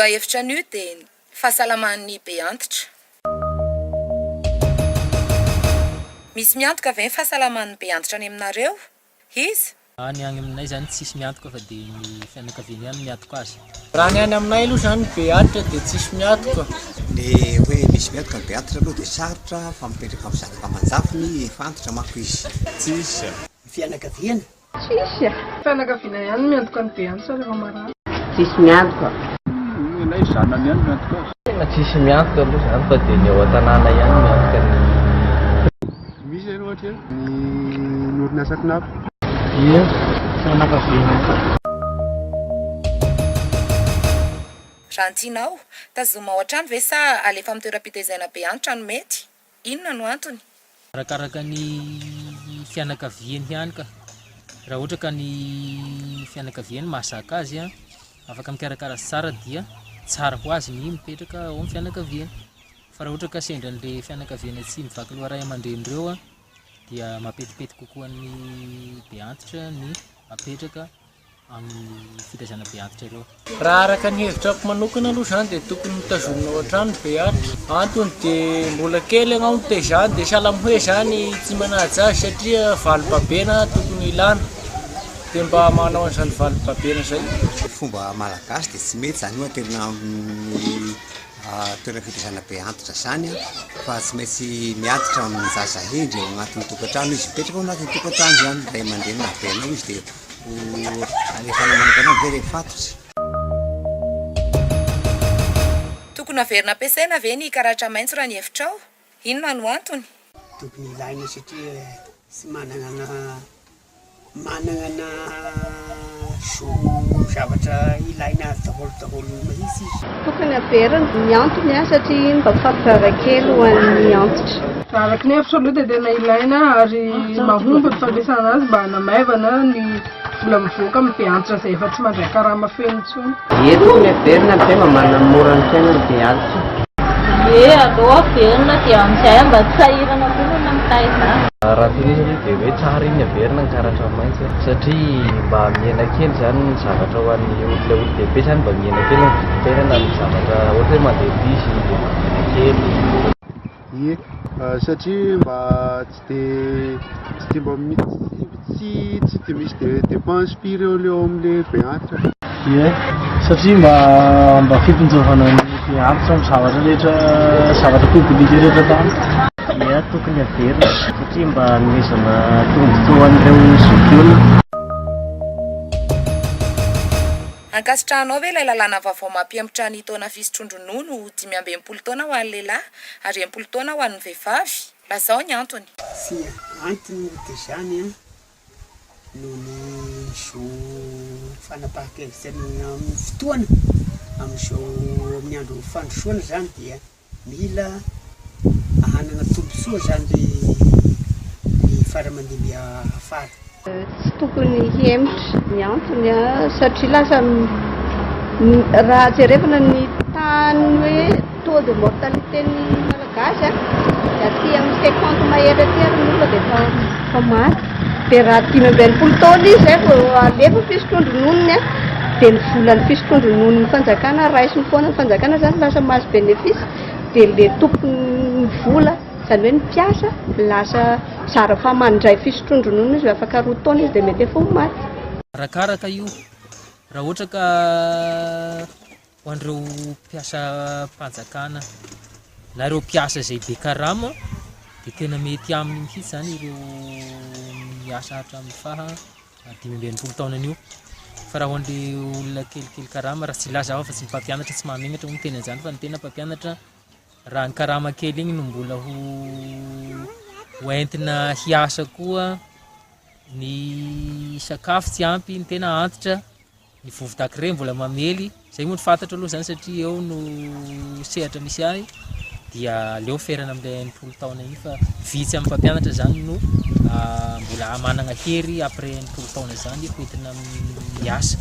lohahevitra anio dia ny fahasalaman'ny be antitra. Misy miantoka ve ny fahasalaman'ny be antitra any aminareo? Iza? Ny any aminay zany tsisy miantoka fa dia ny fianakaviany ihany no miantoka azy. Raha ny any aminay aloha zany be antitra dia tsisy miantoka. Le hoe misy miantoka ny be antitra aloha dia sarotra fa mipetraka amin'ny zanaka aman-jafiny efa antitra manko izy. Tsisy a! Ny fianakaviana. Tsisy a! Fianakaviana ihany no miantoka ny be antitra rehefa marary. Tsisy miantoka. Ny anay zanany ihany miantoka azy. Tena tsisy miantoka aloha zany fa dia ny ao an-tanàna ihany miantoka ny. Misy aloha hatreto ny orinasa Cnaps. Ie, fianakaviana. Raha ny tianao, tazomina ao an-trano ve sa alefa amin'ny toeram-pitaizana be antitra no mety? Inona no antony? Arakaraka ny fianakaviany ihany ka. Raha ohatra ka ny fianakaviany mahazaka azy, afaka mikarakara azy tsara dia tsara ho azy ny mipetraka ao amin'ny fianakaviany. Fa raha ohatra ka sendra an'ilay fianakaviana tsy mivaky loha ray aman-dreny ireo dia mampetipety kokoa ny be antitra ny apetraka amin'ny fitaizana be antitra ireo. Raha araka ny hevitrako manokana aloha izany dia tokony hotazomina ao an-trano ny be antitra. Antony dia mbola kely ianao mitaiza azy dia sahala amin'ny hoe izany tsy manaja azy satria valibabena tokony ilana dia mba manao an'izany valibabena izay. Fomba malagasy dia tsy mety izany hoe aterina amin'ny Toerana fitaizana be antitra izany fa tsy maintsy miantitra amin'ny zaza hendry ao anatin'ny tokantrano izy, mipetraka ao anatin'ny tokantrano izany, ray aman-dreny nahabe anao izy dia ho alefanao manokana any ve rehefa fatotra? Tokony haverina ampiasaina ve ny karatra maitso raha ny hevitrao? Inona no antony? Tokony ilaina satria tsy manana na manana na zo zavatra ilaina azy daholo daholo mihitsy izy. Tokony haverina ny antony satria iny mba fampirara kely ho an'ny antitra. Raha araka ny hevitro aloha dia tena ilaina ary mahomby ny fampiasana azy mba hanamaivana ny vola mivoaka amin'ny be antitra izay efa tsy mandray karama feno intsony. Ie tokony averina ny mba manamora ny fiainany be antitra. Ie aleo averina dia amin'izay mba tsy sahirana koa ny olona mitaiza azy. Raha tena izy aloha dia hoe tsara iny averina ny karatra maitso e, satria mba mihena kely izany ny zavatra ho an'ny olona olon-dehibe izany mba mihena kely ny vidim-piainana amin'ny zavatra ohatra hoe mandeha bus dia mba mihena kely. Ie, satria mba tsy de tsy de mba tsy tsy de misy dépense firy eo eo amin'le be antitra. Ie, satria mba mba fitsinjovana ny be antitra amin'ny zavatra rehetra zavatra public rehetra atao. Ie, tokony haverina satria mba hanomezana tombontsoa ho an'ireo zokiolona. Ankasitrahanao ve ilay lalàna vaovao mampihemotra ny taona fisotroan-dronono ho 65 taona ho an'ny lehilahy ary 60 taona ho an'ny vehivavy? Lazao ny antony. Tsia, antony moa dia izany an, noho ny zo fanapahan-kevitra ny amin'ny fotoana, amin'izao amin'ny andron'ny fandrosoana izany dia Mila hanana tombotsoa zany ry ny fara aman-dimby afara. Tsy tokony hihemotra ny antony satria lasa raha jerevana ny tahan'ny hoe taux de mortalité ny malagasy dia aty amin'ny 50 mahery aty ary ny olona dia efa efa maty. Dia raha 65 taona izy zay vao alefa fisotroan-drononony dia ny volan'ny fisotroan-drononon'ny fanjakana raisiny foana ny fanjakana zany lasa mahazo bénéfice dia le tompon'ny vola izany hoe ny mpiasa lasa zara fa mandray fisotroan-dronono izy afaka roa taona izy dia mety efa ho maty. Arakaraka io, raha ohatra ka ho an'ireo mpiasam-panjakana na ireo mpiasa izay be karama dia tena mety aminy mihitsy izany ireo miasa hatramin'ny faha 65 taonany io. Fa raha ho an'ilay olona kelikely karama, raha tsy hilaza aho fa tsy ny mpampianatra tsy mahamenatra moa miteny an'izany fa ny tena mpampianatra raha ny karama kely igny no mbola ho ho entina hiasa koa ny sakafo tsy ampy, ny tena antitra Ny vovo-dakire mbola mamely, zay moa no fantatro aloha zany satria eo no sehatra misy ahy dia aleo ferana amin'ilay 60 taona iny fa vitsy amin'ny mpampianatra zany no mbola manana hery après 60 taona zany hoentina miasa.